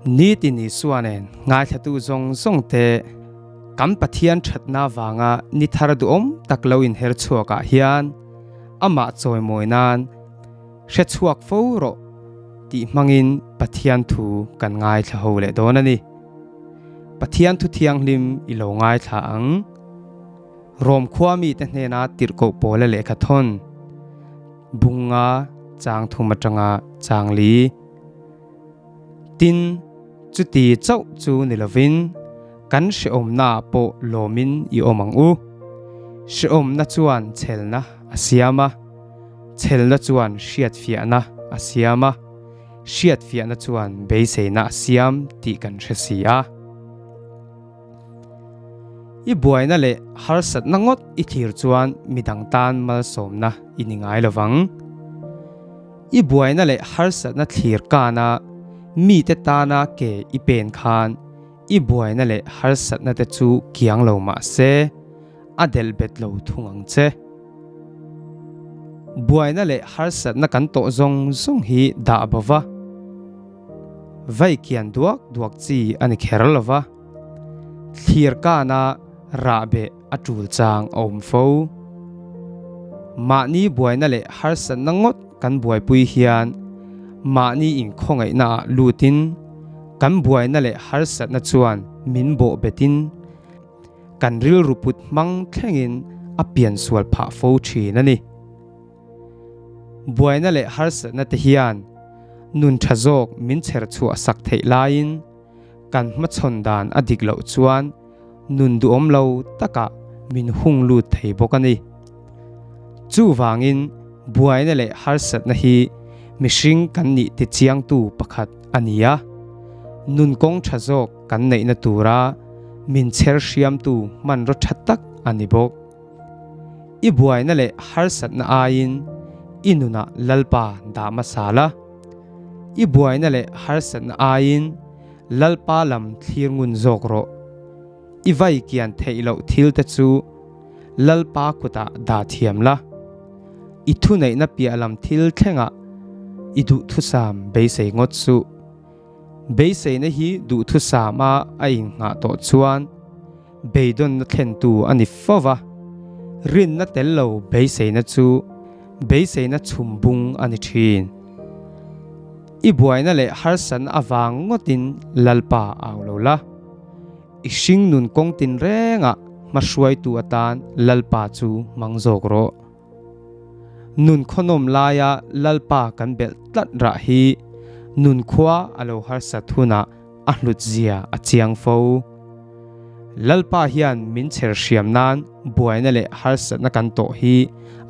Nitin Isua nen ngaithlatu zawng zawng te kan Pathian thatna vanga ni thar duhawm tak lo inher chhuakah hian amah chawimawi nan hre chhuak fo rawh tih hmangin Pathian thu kan ngaithla ho leh dawn a ni. Pathian thu thianghlim i lo ngaithla ang. Rom khua mite hnena tirhkoh pawla lehkha thawn bunga chang thum atanga chang li. Tin, chuti chauh chu ni lovin kan hrehawmnaah pawh lawmin i awm ang u. Hrehawmna chuan chhelna a siam a, chhelna chuan hriatfiahna a siam a, hriatfiahna chuan beiseina a siam tih kan hre si a. I buaina leh harsatna ngawt i thlir chuan midang tan malsawmna i ni ngai lovang. I buaina leh harsatna thlir kana mite tana ke i pen khan i buaina leh harsatna te chu kiang lo mah se, a delh bet lo thung ang che. Buaina leh harsatna kan tawh zawng zawng hi dah bo va, vai kian duak duak chi a ni kher lo va, thlir kana rah beh a tul chang a awm fo. Mahni buaina leh harsatna ngawt kan buaipui hian mahni inkhawngaihnaah lutin kan buaina leh harsatna chuan min bawh betin kan rilru put hmang thlengin a piansual phah fo thin a ni. Buaina leh harsatna te hian nun tha zawk min chher chhuah sak theih laiin kan hmachhawn dan a dik loh chuan nun duhawm lo takah min hung lut thei bawk a ni. Chuvangin buaina leh harsatna hi mihring kan nih tichiangtu pakhat a ni a, nun kawng tha zawk kan neihna tura min chher hriamtu hmanraw tha tak a ni bawk. I buaina leh harsatna aiin i nunah Lalpa dah hmasa la. I buaina leh harsatna aiin Lalpa lam thlir ngun zawk rawh. I vai kian theih loh thil te chu Lalpa kutah dah thiam la. I thuneihna piah lam thil thlengah i duhthusam beisei ngawt suh. Beiseina hi duhthusama a inghah tawh chuan beidawnna thlentu a ni fo va, rinna tel lo beiseina chu beiseina chhum bung a ni thin. I buaina leh harsatna avang ngawtin Lalpa au lo la. I hringnun kawng tinrengah hmahruaitu atan Lalpa chu hmang zawk rawh. Nun khawnawm laia Lalpa kan belh tlat rah hi nun khua a lo harsat hunah a hlut zia a chiang fo. Lalpa hian min chher hriam nan buaina leh harsatna kan tawh hi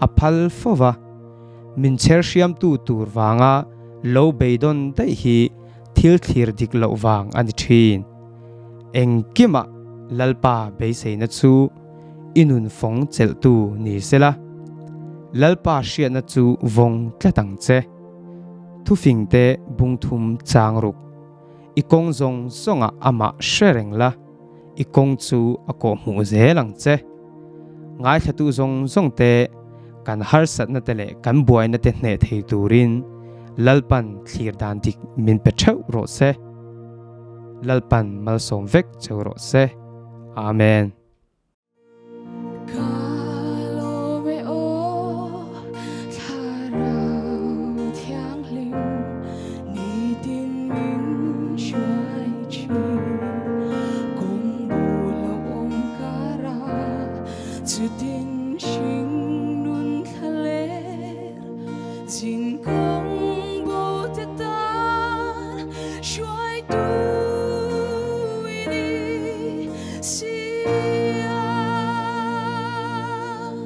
a phal fo va, min chher hriamtu tur vanga lo beidawn daih hi thil thlir dik loh vang a ni thin. Engkimah Lalpa beiseina chu i nun fawng chelhtu ni sela, Lalpa hriatna chu vawng tlat ang che. Thufingte bungthum chang ruk. I kawng zawng zawngah amah hre reng la, i kawng chu a kawh hmuh zel ang che. Ngaithlatu zawng zawng te, kan harsatna te leh kan buaina te hneh thei turin Lalpan thlir dan dik min pe theuh rawh se. Lalpan malsawm vek cheu rawh se. Amen.